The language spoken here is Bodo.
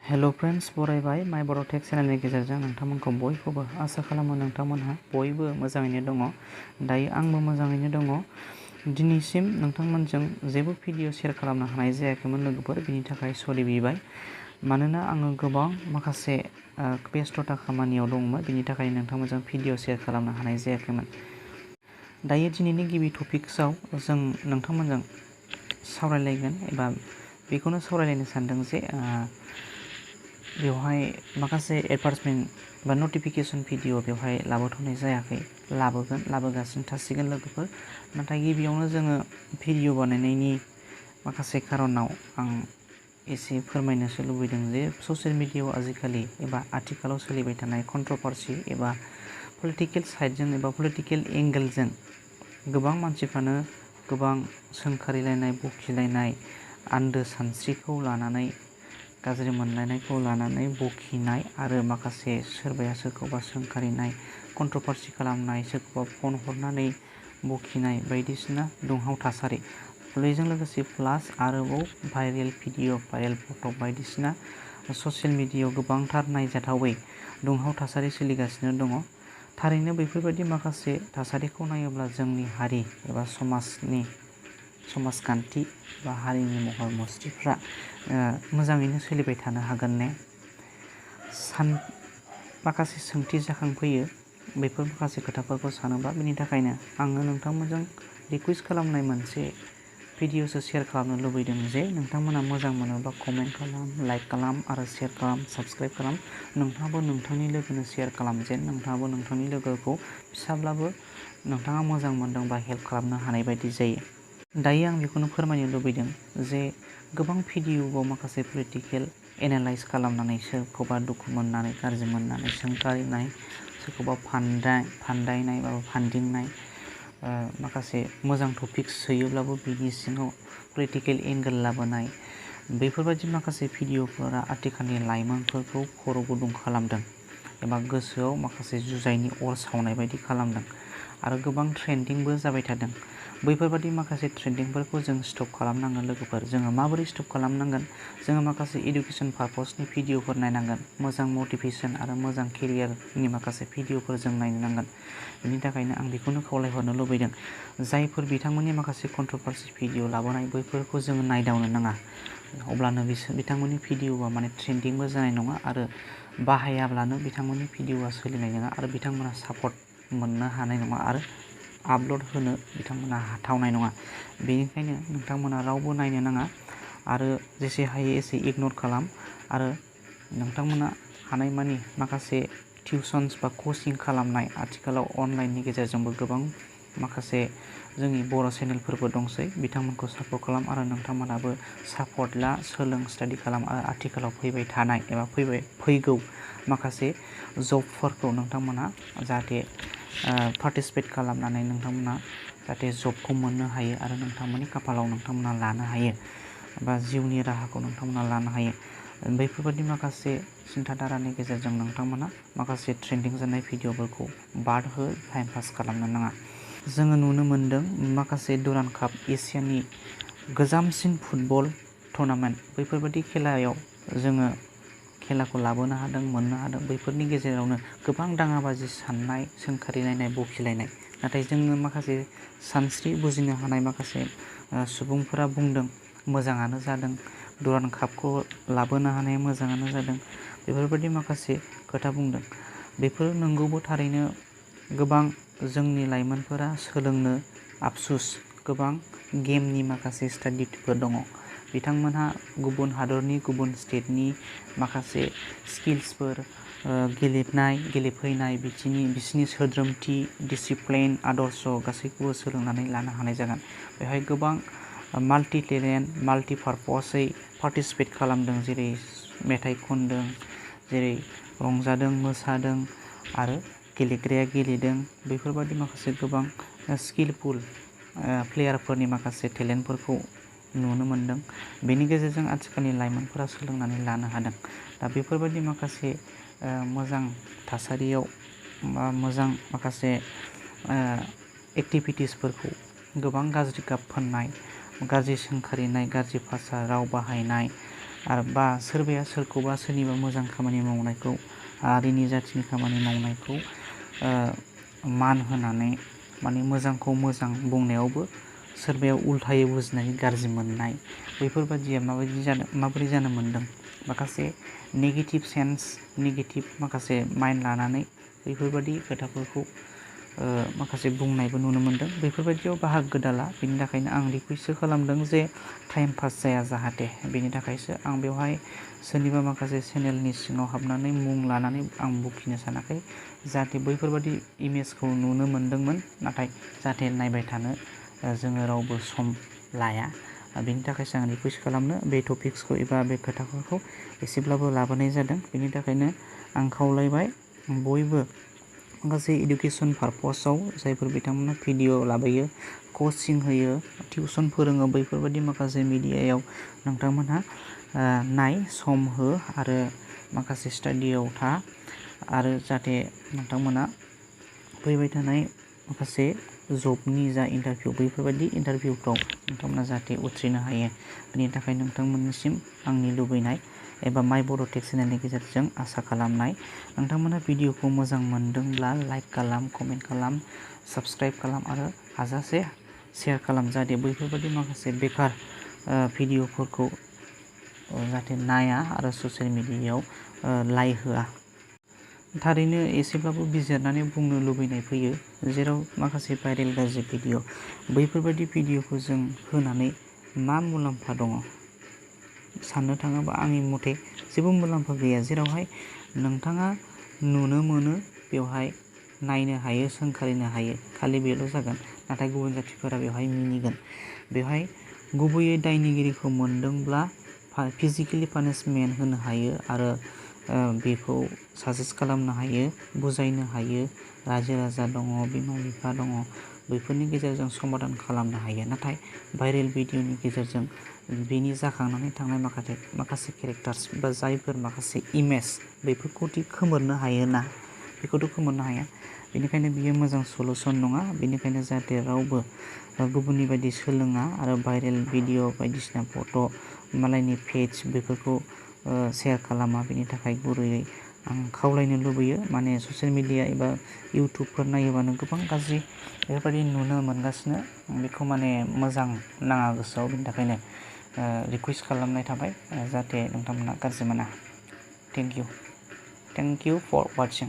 हेलो फ्रेंड्स, बरायबाय माय बर' टेक चेनेलनि गेजेरजों नोंथांमोनखौ बयखौबो आसा खालामो नोंथांमोनहा बयबो मोजाङैनो दङ। दायो आंबो मोजाङैनो दङ। दिनैसिम नोंथांमोनजों जेबो भिडिअ शेयार खालामनो हानाय जायाखैमोन लोगोफोर, बिनि थाखाय सरि बिबाय। मानोना आङो गोबां माखासे बेस्थ'था खामानियाव दंमोन, बिनि थाखाय नोंथांमोनजों भिडिअ शेयार खालामनो हानाय जायाखैमोन। दायो दिनैनि गिबि टपिक्सआव जों नोंथांमोनजों सावरायलायगोन एबा बेखौनो सावरायलायनो सानदों जे बेवहाय माखासे एडभार्टाइजमेन्ट बा नटिफिकेसन भिडिअ बेवहाय लाबोथ'नाय जायाखै, लाबोगासिनो थासिगोन लोगोफोर। नाथाय गिबियावनो जोङो भिडिअ बानायनायनि माखासे खारनाव आं एसे फोरमायनोसो लुबैदों जे ससियेल मिडियायाव आजिखालि एबा आथिखालाव सोलिबाय थानाय कन्ट्रभार्सि एबा पलिटिकेल साइडजों एबा पलिटिकेल एंगेलजों गोबां मानसिफ्रानो गोबां सोंखारिलायनाय, बखिलायनाय, आन्दो सानस्रिखौ लानानै, गाज्रि मोनलायनायखौ लानानै बखिनाय आरो माखासे सोरबाया सोरखौबा सोंखारिनाय, कन्ट्रभार्सि खालामनाय, सोरखौबा फन हरनानै बखिनाय बायदिसिना दुंहाव थासारि। बेजों लोगोसे प्लास आरोबाव भाइरेल भिडिअ, भाइरेल फट' बायदिसिना ससियेल मिडियायाव गोबांथार नायजाथावै दुंहाव थासारि सोलिगासिनो दङ। थारैनो बेफोरबायदि माखासे थासारिखौ नायोब्ला जोंनि हारि एबा समाजखान्थि बा हारिनि महर मुस्रिफ्रा मोजाङैनो सोलिबाय थानो हागोन ने? माखासे सोंथि जाखांफैयो बेफोर माखासे खोथाफोरखौ सानोब्ला। बिनि थाखायनो आङो नोंथांमोनजों रिकुवेस्ट खालामनाय मोनसे भिडिअसो शेयार खालामनो लुबैदों जे नोंथांमोना मोजां मोनोब्ला कमेन्ट खालाम, लाइक खालाम आरो शेयार खालाम, साबस्क्राइब खालाम। नोंथाङाबो नोंथांनि लोगोनो शेयार खालाम, जेन नोंथाङाबो नोंथांनि लोगोखौ फिसाब्लाबो नोंथाङा मोजां मोनदोंबा हेल्प खालामनो हानाय बायदि जायो। दायो आं बेखौनो फोरमायनो लुबैदों जे गोबां भिडिअआव माखासे पलिटिकेल एनालाइज खालामनानै, सोरखौबा दुखु मोननानै, गाज्रि मोननानै सोंखारिनाय, सोरखौबा फान्दायनाय बा फान्दिंनाय, माखासे मोजां टपिक्स सोयोब्लाबो बिनि सिङाव पलिटिकेल एंगेल लाबोनाय, बेफोरबायदि माखासे भिडिअफोरा आथिखालनि लाइमोनफोरखौ खर' गुदुं खालामदों एबा गोसोआव माखासे जुजाइनि अर सावनाय बायदि खालामदों आरो गोबां ट्रेन्डिंबो जाबाय थादों। बैफोरबायदि माखासे ट्रेन्डिंफोरखौ जों स्टप खालामनांगोन लोगोफोर। जोङो माबोरै स्टप खालामनांगोन? जोङो माखासे इडुकेसन पारपसनि भिडिअफोर नायनांगोन, मोजां मटिभेसन आरो मोजां केरियारनि माखासे भिडिअफोर जों नायनो नांगोन। बिनि थाखायनो आं बेखौनो खावलायहरनो लुबैदों, जायफोर बिथांमोननि माखासे कन्ट्रभार्सि भिडिअ लाबोनाय बैफोरखौ जोङो नायदावनो नाङा। अब्लानो बिथांमोननि भिडिअआ ट्रेन्डिंबो जानाय नङा आरो बाहायाब्लानो बिथांमोननि भिडिअआ सोलिनाय नङा आरो बिथांमोना सापर्ट मोननो हानाय नङा आरो आपल'ड होनो बिथांमोना हाथावनाय नङा। बेनिखायनो नोंथांमोना रावबो नायनो नाङा आरो जेसे हायो एसे इगनर खालाम। आरो नोंथांमोना हानायमानि माखासे टिउसन्स बा कचिं खालामनाय, आथिखालाव अनलाइननि गेजेरजोंबो गोबां माखासे जोंनि बर' चेनेलफोरबो दंसै, बिथांमोनखौ सापर्ट खालाम आरो नोंथांमोनाबो सापर्ट ला, सोलों, स्टाडि खालाम आरो आथिखालाव फैबाय थानाय एबा फैगौ माखासे जबफोरखौ नोंथांमोना जाहाथे पार्टिसिपेट खालामनानै नोंथांमोना जाहाथे जबखौ मोननो हायो आरो नोंथांमोननि खाफालाव नोंथांमोना लानो हायो बा जिउनि राहाखौ नोंथांमोना लानो हायो। बैफोरबायदि माखासे सिन्थाधारानि गेजेरजों नोंथांमोना माखासे ट्रेन्डिं जानाय भिडिअफोरखौ बादहो, टाइम पास खालामनो नाङा। जोङो नुनो मोन्दों माखासे डुरान्ड काप, एसियानि गोजामसिन फुटबल टुर्नामेन्ट, बैफोरबायदि खेलायाव जोङो खेलाखौ लाबोनो हादों, मोननो हादों। बैफोरनि गेजेरावनो गोबां दाङाबाजि साननाय, सोंखारिलायनाय, बखिलायनाय। नाथाय जोङो माखासे सानस्रि बुजिनो हानाय माखासे सुबुंफोरा बुंदों मोजाङानो जादों, डुरान्ड कापखौ लाबोनो हानाया मोजाङानो जादों, बेफोरबायदि माखासे खोथा बुंदों। बेफोर नंगौबो थारैनो गोबां जोंनि लाइमोनफोरा सोलोंनो आफसुस, गोबां गेमनि माखासे स्ट्रेटेजिफोर दङ। बिथांमोनहा गुबुन हादरनि, गुबुन स्टेटनि माखासे स्किल्सफोर, गेलेफैनाय बिसिनि सोद्रोमथि, डिसिप्लिन, आदर्श गासैखौबो सोलोंनानै लानो हानाय जागोन। बेवहाय गोबां माल्टि टेलेन्ट, माल्टि पारपसै पार्टिसिपेट खालामदों, जेरै मेथाइ खनदों, जेरै रंजादों, मोसादों आरो गेलेग्राया गेलेदों। बेफोरबायदि माखासे गोबां स्किलफुल प्लेयारफोरनि माखासे टेलेन्टफोरखौ नुनो मोन्दों। बेनि गेजेरजों आथिखालनि लाइमोनफोरा सोलोंनानै लानो हादों। दा बेफोरबायदि माखासे मोजां थासारियाव बा मोजां माखासे एक्टिभिटिसफोरखौ गोबां गाज्रि गाब फोननाय, गाज्रि सोंखारिनाय, गाज्रि भाषा राव बाहायनाय, आरो बा सोरबाया सोरखौबा सोरनिबा मोजां खामानि मावनायखौ हारिनि जाथिनि खामानि मावनायखौ मान होनानै माने मोजांखौ मोजां बुंनायावबो सोरबाया उल्थायै बुजिनाय गाज्रि मोननाय बैफोरबादिया माबोरै जानो मोन्दों माखासे नेगेटिभ सेन्स नेगेटिभ माखासे माइन्ड लानानै बैफोरबादि खोथाफोरखौ माखासे बुंनायबो नुनो मोन्दों। बेफोरबायदियाव बाहागो दाला बेनि थाखायनो आं रिकुवेस्ट खालामदों जे टाइम पास जाया जाहाथे बेनि थाखायसो आं बेवहाय सोरनिबा माखासे चेनेलनि सिङाव हाबनानै मुं लानानै आं बखिनो सानाखै जाहाथे बैफोरबादि इमेजखौ नुनो मोन्दोंमोन नाथाय जाहाथे नायबाय थानो जोङो रावबो सम लाया बेनि थाखायसो आं रिकुवेस्ट खालामनो बे टपिक्सखौ एबा बे खोथाफोरखौ एसेब्लाबो लाबोनाय जादों। बेनि थाखायनो आं खावलायबाय बयबो माखासे इडुकेसन पारपसाव जायफोर बिथांमोना भिडिअ लाबोयो कचिं होयो टिउसन फोरोङो बैफोरबायदि माखासे मिडियायाव नोंथांमोनहा नाय सम हो आरो माखासे स्टाडियाव था आरो जाहाथे नोंथांमोना फैबाय थानाय माखासे जबनि जा इन्टारभिउ बैफोरबायदि इन्टारभिउफ्राव नोंथांमोना जाहाथे उथ्रिनो हायो बेनि थाखाय नोंथांमोननिसिम आंनि लुबैनाय एबा माइ बर' टेक चेनेलनि गेजेरजों आसा खालामनाय नोंथांमोना भिडिअखौ मोजां मोनदोंब्ला लाइक खालाम कमेन्ट खालाम साबस्क्राइब खालाम आरो हाजासे शेयार खालाम जाहाथे बैफोरबायदि माखासे बेखार भिडिअफोरखौ जाहाथे नाया आरो ससियेल मिडियायाव लाइक होआ। थारैनो एसेब्लाबो बिजिरनानै बुंनो लुबैनाय फैयो जेराव माखासे भाइरेल गाज्रि भिडिअ बैफोरबायदि भिडिअखौ जों होनानै मा मुलाम्फा दङ साननो थाङोबा आंनि मथे जेबो मुलाम्फा गैया जेरावहाय नोंथाङा नुनो मोनो बेवहाय नायनो हायो सोंखारिनो हायो खालि बेल' जागोन नाथाय गुबुन जाथिफोरा बेवहाय मिनिगोन बेवहाय गुबैयै दायनिगिरिखौ मोनदोंब्ला फिजिकेलि पानिशमेन्ट होनो हायो आरो बेखौ साजेस्ट खालामनो हायो बुजायनो हायो रायजो राजा दङ बिमा बिफा दङ बैफोरनि गेजेरजों समाधान खालामनो हायो नाथाय भाइरेल भिडिअनि गेजेरजों बेनि जाखांनानै थांनाय माखासे केरेक्टार्स बा जायफोर माखासे इमेज बेफोरखौदि खोमोरनो हायो ना बेखौथ' खोमोरनो हाया बेनिखायनो बियो मोजां सलुसन नङा बेनिखायनो जाहाथे रावबो गुबुननि बायदि सोलोङा आरो भाइरेल भिडिअ बायदिसिना फट' मालायनि पेज बेफोरखौ शेयार खालामा बेनि थाखाय गुरैयै आं खावलायनो लुबैयो माने ससियेल मिडिया एबा इउटुबफोर नायोबानो गोबां गाज्रि बेफोरबायदि नुनो मोनगासिनो बेखौ माने मोजां नाङा गोसोआव बेनि थाखायनो रिकुवेस्ट खालामनाय थाबाय जाहाथे नोंथांमोना गाज्रि मोना थेंक इउ फर वाचिं।